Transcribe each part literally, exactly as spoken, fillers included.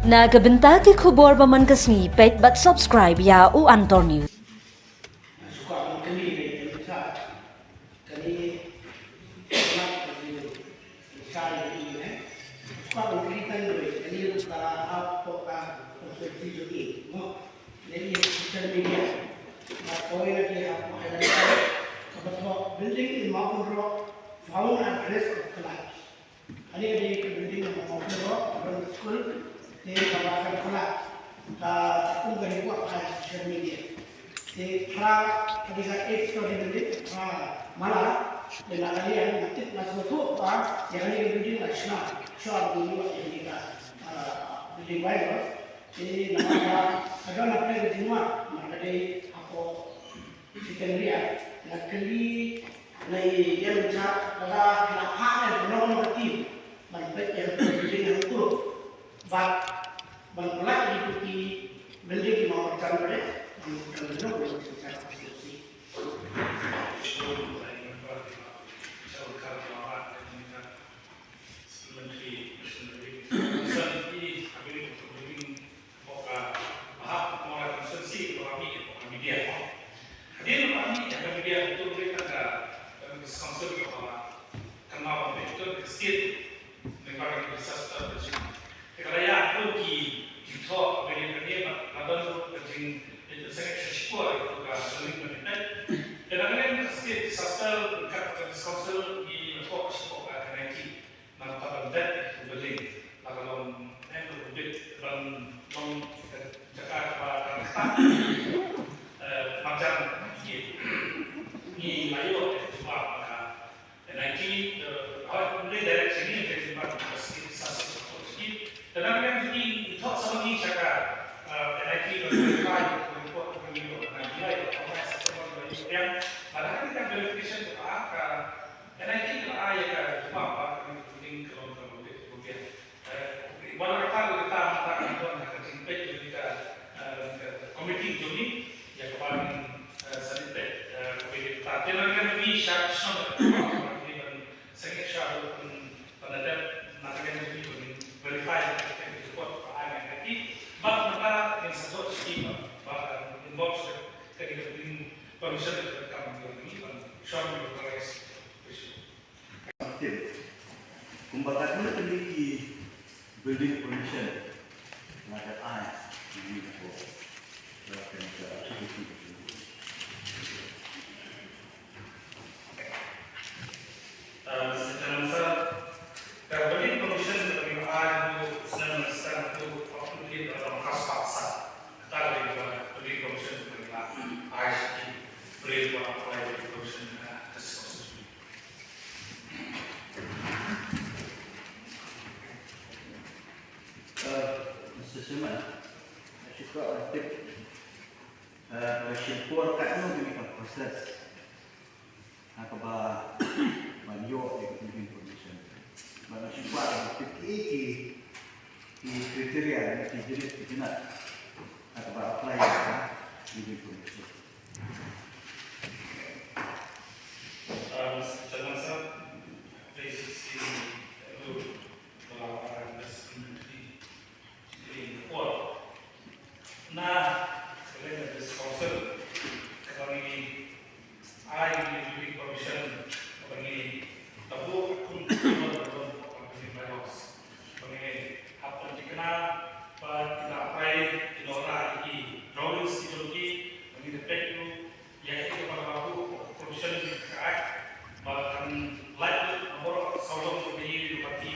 Na ka bynta ki khubor ba man ka sngi, peit bad subscribe ïa u Antor News. Building in Mawkynroh found at risk of collapse. Ani ka dei ka building na Mawkynroh Primary School, te ka ba kan collapse. Ka kum ka report ha social media. Te phra ka dei ka eight story building, phra mala, te na ka liang na tip na sngewthuh ba ïa kane ka building la shna, shwa ba dei ka, ah, building bylaws. Te namar ba ka don na pdeng ka jingwan, namar ka dei hapoh Secondary, nga kylli na i Jan Richard, lada ki la phah ïa ka nong ka team ban peit ïa ka building hangto, bad ban pynlait ïa ki building ki mawkyrjam ka dei ban pynlait ïa ka building ka dei. Supplementary question, maybe. Concern ki, I mean, maybe, of, uh, behalf of our constituency, or maybe, or maybe, uh, hadien ba ïa ka media tu ri ka, uh, this council ka ba kan ma ba betul ke state member of disaster management. Te ka la ïa tu ki, ki thoh ba ïa ka ne ba la don tu ka jing, itu sangat sesipur itu ka building management. Te la kena ka state disaster ka, ka this council ki la thoh ka sipur ka N I T. Nangta ban dep ïa ka building, la ka long, eh, ka bit ban long ka jaka kaba, eh, marjan ngi, ngi la ïoh ïa ka jubab na ka N I T, eh, hooid, ngi direct sha ngi ïa ka jubab na ka state disaster management. Te na ka liang jong ngi, ngi thoh sa ma ngi sha ka, eh, N I T ban verify ïa ka report kaba ngi ïoh na July, August, September, November, December. Bad ha kane ka verification kaba ka N I T ka la ai ïa ka jubab ba kane ka building ka long kaba biang, kaba biang. Eh, wat la katta katta mynta ka don ha ka jingpeit jong ka, eh, ka committee jong ngi ïa kaba ngin, eh, sa leit peit, eh, kaba ïa katta. Te na ka liang jong ngi sha shnong ka jubab kaba ngi ban sangeh sha ruh ban, ban adapt na ka liang jong ngi ban verify ïa ka report ba ai na N I T. Bad mynta ngin sa thoh sha ki ba, ba, eh, involve sha ka, ka building permission ka kam jong ngi ban shong ngi authorize. Kumba katno tylli ki building permission la dep ai ïa ngi ko, la ken ka activity. Ah, Mister Chairman Sir, ka building permission ka ngi ai ko snem stan ko approve ka long ka spot sa. Kata ka building permission ka ngi ai sha ki building permission, ah, ka spot. Uh, Mister Chairman, I should go and take, uh, question four, kat nong kami ka process. Ha kaba ban ïoh ïa ka building permission. Ban ïa shu kwah ban tip ki, ki, ki kriteria, ki jinis, ki jinat ha kaba apply ïa ka building permission. Um, Mister Chairman Sir, please see, uh, uh, this committee. Na ka leng ka District Council kaba ngi ai ngi building permission kaba ngi tabu kum kum kum kum kum kum kum bylaws kaba ngi hap ban thikna ba ina apply ina ora ki drawings ki jong ki ba ngi da pek ïa kito ba la buh permission ka Act ba kan lait lut na baroh sawdong ka ïing ka party.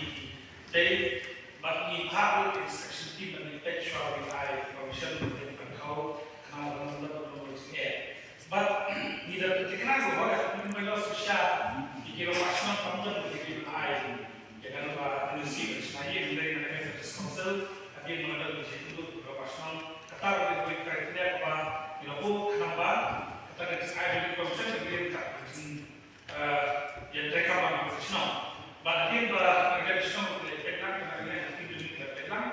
Dei bad ngi phah lut ka inspection team ban inspect shuwa ban ai permission ban khaw khnang ba kan lait lut na baroh. Bad ngi da thikna ko ba ka building bylaws shisha ki ki rong ashnong kam don ki ki ai. Ïa kane ba N O C ban shna ïing, hynrei na ka District Council hadien ba nga don ban shu ïathuh ïa ka ba shnong, kata ka dei ka criteria kaba ngi la buh khnang ba kata ka jingai building permission ka dei ka jing, eh, ïa treikam ba ngi shnong. Bad hadien ba na ka shnong ka la peit lang, na ka team jong ngi ka la peit lang,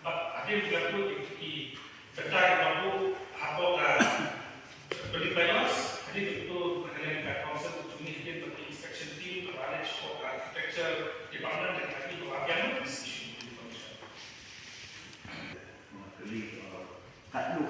bad hadien ba la buh ïa ki Bynta ki ba buh hapoh ka building bylaws, hadien ba to na ka liang ka council jong ngi hadien ba ka inspection team kaba leit shapoh ka architecture department, ka la ïoh ba biang lut ka inspection team.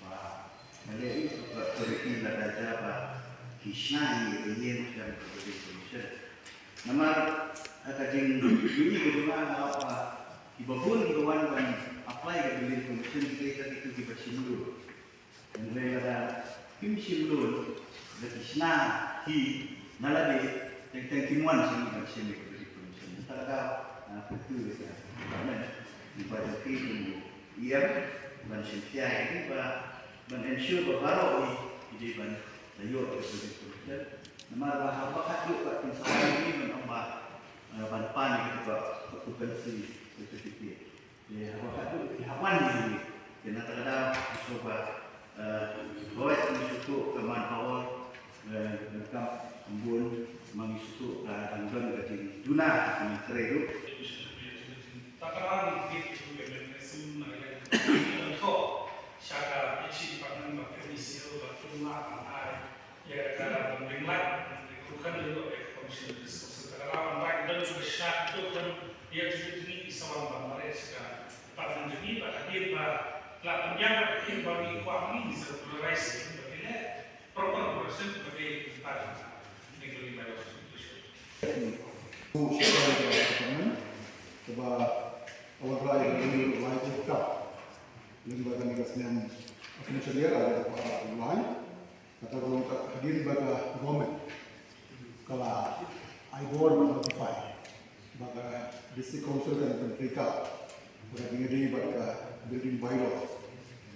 ba ka leh ïa ka authority lada jia ba ki shna ïa ka ïing sha ka building commission. Namar ha ka jingmih ka jong nga nga ong ba kiba bun kiba wan ban apply ka building commission ki dei tang kito kiba shim loan. Hynrei lada kim shim loan, lada ki shna hi na lade, teng teng kim wan sha ngi ban shim ïa ka building commission. Mynta ka daw, ah, pyntu ïa ka government, ngi ba jong ki kum u E M ban shim pyrthei ïa ki ba ban ensure ba baroh hi ki dei ban da ïoh ïa ka building commission. Namar ba haba khatduh ba kin sa wan ïa ngi ban ong ba, eh, ban pan ïa kata ka occupancy certificate. Te haba khatduh ki hap wan ïa ngi. Te na kata ka daw ngi sngewbha, eh, hooid ngi sngewthuh ka manpower, eh, donkam bun, ma ngi sngewthuh ka dang don ka jingduna ka jingtrei ruh. Takra ngi tip jingkmen ka sim na ka liang ka thoh sha ka H E department ba ka D C L ba ka duna ban ai ïa ka ban ring light, ka rukom ïa ka commission discussion takra ban bai don. Sha tu kan ïa jingkyrkhu jong ngi, sa wan ban mareh sha ka department jong ngi, bad hadien ba la pynbiang, hadien ba ngi kwah ngi sa regularize ïa ka, ba ki leh proper regulation ba ki department. Ni ko ni ba ïa. Kaba wanrah ïa ka revenue, lai ka lyngba kane ka snem, financial year, ïa ka lai. Kata ka long ka hadien ba ka government ka la ai bor ban notify ba ka District Council kan pyntrei ka, ba ka jingïadei bad ka building bylaw.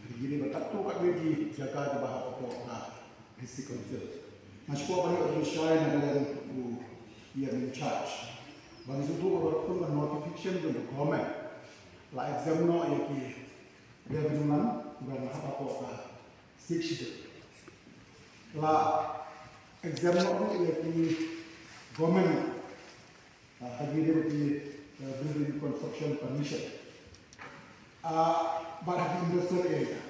Jingïadei bad katto katne ki jaka kiba hapoh ka District Council. Nga sngewkwah ban ïa shai na ka liang u ïa in charge ba ngi sngewthuh ba ka notification jong ka government la exempt noh ïa ki revenue land ba hapoh ka Sixth Schedule. La exempt noh ïa ki government, ah, ha ki, ïa ki, ah, building construction permission. Ah, bad ha ki industrial area.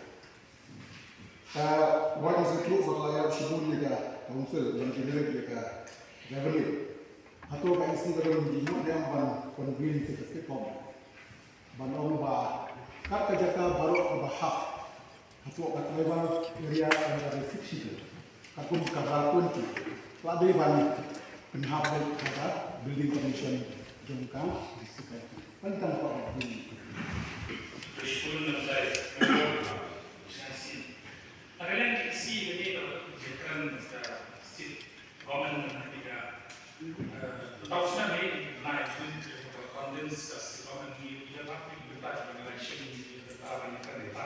Ah, wat ïa sngewthuh ba la ïa shibun ïa ka council ban generate ïa ka revenue. Hato ka E C ka don jingmut ne em ban convince ïa ka state government ban ong ba kat ka jaka baroh kaba hap hapoh ka tribal area under the Sixth Schedule, ka kum ka Bar Twenty, la dei ban pynhap beit ha ka building permission jong ka district. Tang tang ka building. Ka liang ka E C ka dei ban jingkren ka state government, na ka, eh, tau snem ni, na, convince ka state government ni, ïa ba ki bynta, ïa ba ki bynta, ïa ba ki bynta.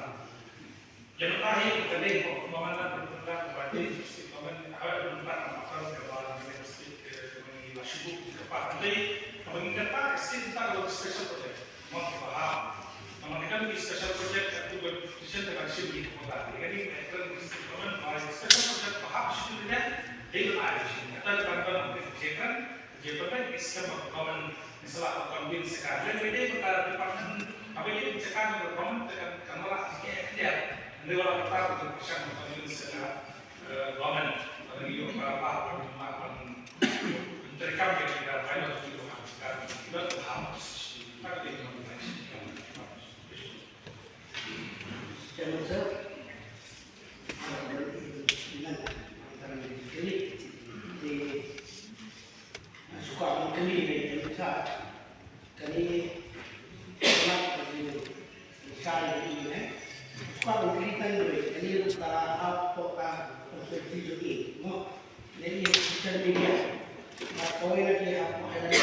Ïa ba ki bynta hi ka dei ko, government na bynta ka ba dei state government, ha bynta ka ba ka ba ka state, eh, ni la shubu ka ba dei, ka ba ni ka ba state bynta ka special project. Mo ki ba hap. Namar ka dei special project, ka tu ba decision ka ban shim ki kota. Ka dei ka kren ki state government ba special project ba hap shim ki dei, dei ba ai shim. Kata ka ban ban ki je kan, je ba kan ki state government ni sa la convince ka. Dei ba dei ba ka department, ba dei ba ka government ka kan la ki clear. Dei ba ka ta ka convince ka, eh, government. Ba dei ba ba ba ba ba. Social media. Ba kawei na ki hap ko highlight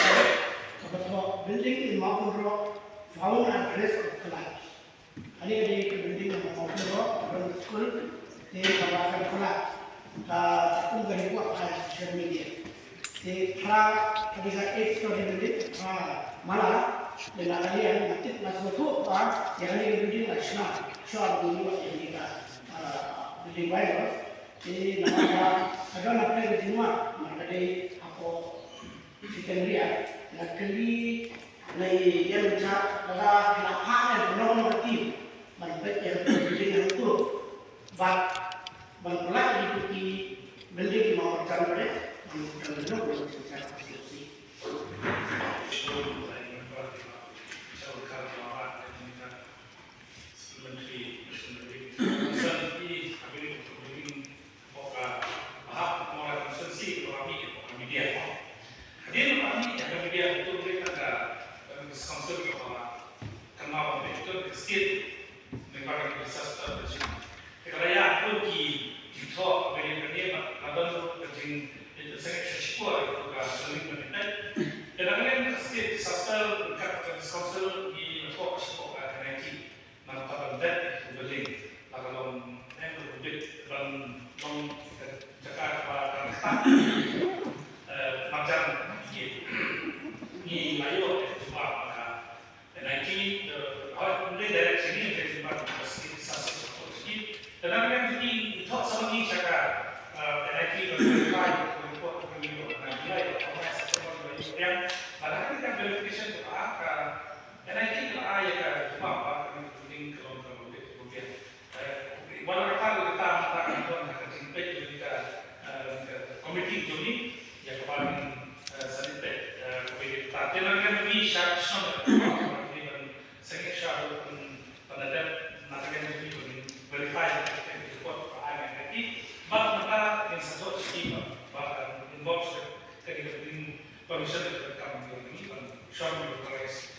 ka ba thoh building in Mawkynroh found at risk of collapse. Kane ka dei ka building in Mawkynroh, primary school, te ka ba kan collapse. Ka kum ka report ha social media. Te phra ka dei ka eight story building, phra mala, te na ka liang nga tip nga sngewthuh ba ïa kane ka building la shna, shuwa ba ngi ïoh ïa kane ka, ah, building bylaw. Te namar ba ka don na pdeng ka jingmut, namar ka dei hapoh Secretariat, nga kylli na i Ian Richard, lada ki la phah ïa ka long long ka team ban peit ïa ka building hangto, bad ban pynlait ïa ki building ki mawmarjan ba dei ban pynlong long long ka team. Supplementary question. Concern ki, I believe, to bring, uh, behalf of our constituency, to our media, to our media. Hadien ba media, media, to bring, uh, this council, uh, kan ma ba to the state, member of disaster management. Te ka la ïa pun ki, ki thoh, ba ïa kane, ba la don ka jing, ïa ka sengit sha shipor, ïa ka building ba ïa. Te la kane ka state disaster, ka, ka council, ki la thoh shipor ka N I T. Nangta ban vet ïa ka building, la ka long, eh, ka bit ban long ka jaka ba ka, eh, marjan ïa. Ngi la ïoh ïa ka jubab na ka N I T, eh, hooid, ym dei direct sha ngi, ym dei jubab na ka state disaster authority. Te na ka liang jong ngi, ngi thoh sa ma ngi sha ka, eh, N I T, ka report, ka report, ka report, na July, ka September, ka July, ka September. Bad ha kane ka verification ka, ka N I T ka la ai ïa ka jubab ba kane ka building ka long kaba bit, kaba biang. Eh, wat la katta ruh kata, kata ka don ha ka jingpeit jong ka, eh, ka committee jong ngi, ïa kaba ngin, eh, sa peit, eh, kaba ïa kata Ngi sha shnong, ngi ban sangeh sha ruh, ban, ban da dep na ka liang jong ngi ban verify ïa ka report ba ai ma ngi. Bad mynta ngin sa thoh sha ki ba, ba, um, involve sha ka, ka, ka permission ka kam jong ngi ban shong ngi authorize.